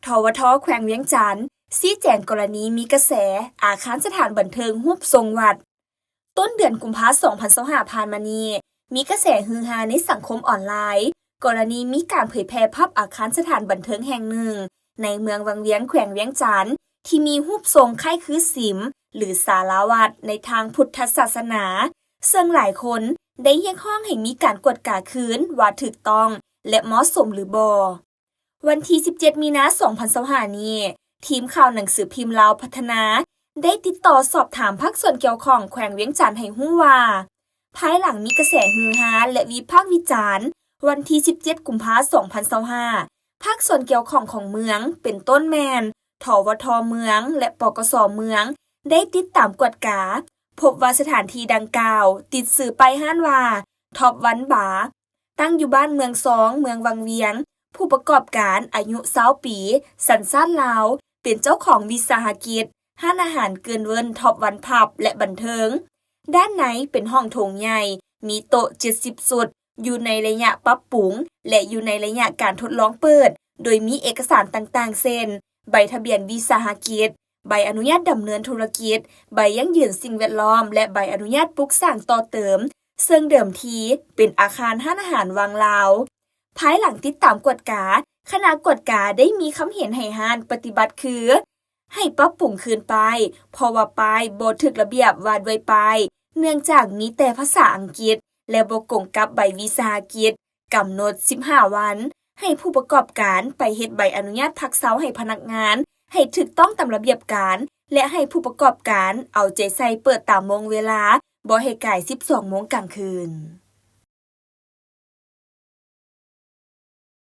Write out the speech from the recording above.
ທວທ ແຂວງວຽງຈັນ ຊີ້ແຈງກໍລະນີມີກະແສອາຄານສະຖານບັນເທີງຮູບຊົງວັດ. ຕົ້ນເດືອນກຸມພາ ສອງພັນຊາວຫ້າ ຜ່ານມານີ້ ມີກະແສຮືຮາໃນສັງຄົມອອນລາຍ ກໍລະນີມີການເຜີຍແຜ່ພາບອາຄານສະຖານບັນເທີງແຫ່ງໜຶ່ງ ໃນເມືອງວັງວຽງ ແຂວງວຽງຈັນ ທີ່ມີຮູບຊົງຄ້າຍຄືສິມ ຫຼື ສາລາວັດໃນທາງພຸດທະສາສະໜາ, ເຊິ່ງຫຼາຍຄົນໄດ້ຮຽກຮ້ອງໃຫ້ມີການກວດກາຄືນວ່າຖືກຕ້ອງ ແລະ ເໝາະສົມຫຼືບໍ່. ວັນທີສິບເຈັດ ມີນາ ສອງພັນຊາວຫ້າ ນີ້, ທີມຂ່າວໜັງສືພິມລາວພັດທະນາ ໄດ້ຕິດຕໍ່ສອບຖາມພາກສ່ວນກ່ຽວຂ້ອງແຂວງວຽງຈັນໃຫ້ຮູ້ວ່າ, ພາຍຫຼັງມີກະແສຮືຮາ ແລະ ວິພາກວິຈານ, ວັນທີສິບເຈັດ ກຸມພາ ສອງພັນຊາວຫ້າ ພາກສ່ວນກ່ຽວຂ້ອງຂອງເມືອງ ເປັນຕົ້ນແມ່ນ ທວທ ເມືອງ ແລະ ປກສ ເມືອງ ໄດ້ຕິດຕາມກວດກາ, ພົບວ່າສະຖານທີ່ດັ່ງກ່າວ ຕິດຊື່ປ້າຍຮ້ານວ່າ ທັອບວັນບາ ຕັ້ງຢູ່ບ້ານເມືອງຊອງ ເມືອງວັງວຽງ, ຜູ້ປະກອບການອາຍຸຊາວປີ, ສັນຊາດລາວ, ເປັນເຈົ້າຂອງວິສາຫະກິດ ຮ້ານອາຫານເກີນເວີນ ທັອບວັນ ພັບ ແລະ ບັນເທີງ. ດ້ານໃນເປັນຫ້ອງໂຖງໃຫຍ່, ມີໂຕະເຈັດສິບຊຸດ, ຢູ່ໃນໄລຍະປັບປຸງ ແລະ ຢູ່ໃນໄລຍະການທົດລອງເປີດ, ໂດຍມີເອກະສານຕ່າງໆ ເຊັ່ນ ໃບທະບຽນວິສາຫະກິດ, ໃບອະນຸຍາດດຳເນີນທຸລະກິດ, ໃບຢັ້ງຢືນສິ່ງແວດລ້ອມ ແລະ ໃບອະນຸຍາດປຸກສ້າງຕໍ່ເຕີມ, ເຊິ່ງເດີມທີເປັນອາຄານຮ້ານອາຫານວັງລາວ. ພາຍຫຼັງຕິດຕາມກວດກາ, ຄະນະກວດກາໄດ້ມີຄຳເຫັນໃຫ້ຮ້ານປະຕິບັດຄື ໃຫ້ປັບປຸງຄືນປ້າຍ, ເພາະວ່າປ້າຍບໍ່ຖືກລະບຽບວ່າດ້ວຍປ້າຍ, ເນື່ອງຈາກມີແຕ່ພາສາອັງກິດ ແລະ ບໍ່ກົງກັບໃບວິສາຫະກິດ. ກຳນົດສິບຫ້າວັນ ໃຫ້ຜູ້ປະກອບການໄປເຮັດໃບອະນຸຍາດພັກເຊົາໃຫ້ພະນັກງານ ໃຫ້ຖືກຕ້ອງຕາມລະບຽບການ ແລະ ໃຫ້ຜູ້ປະກອບການເອົາໃຈໃສ່ເປີດຕາມໂມງເວລາ, ບໍ່ໃຫ້ກາຍສິບສອງໂມງກາງຄືນ.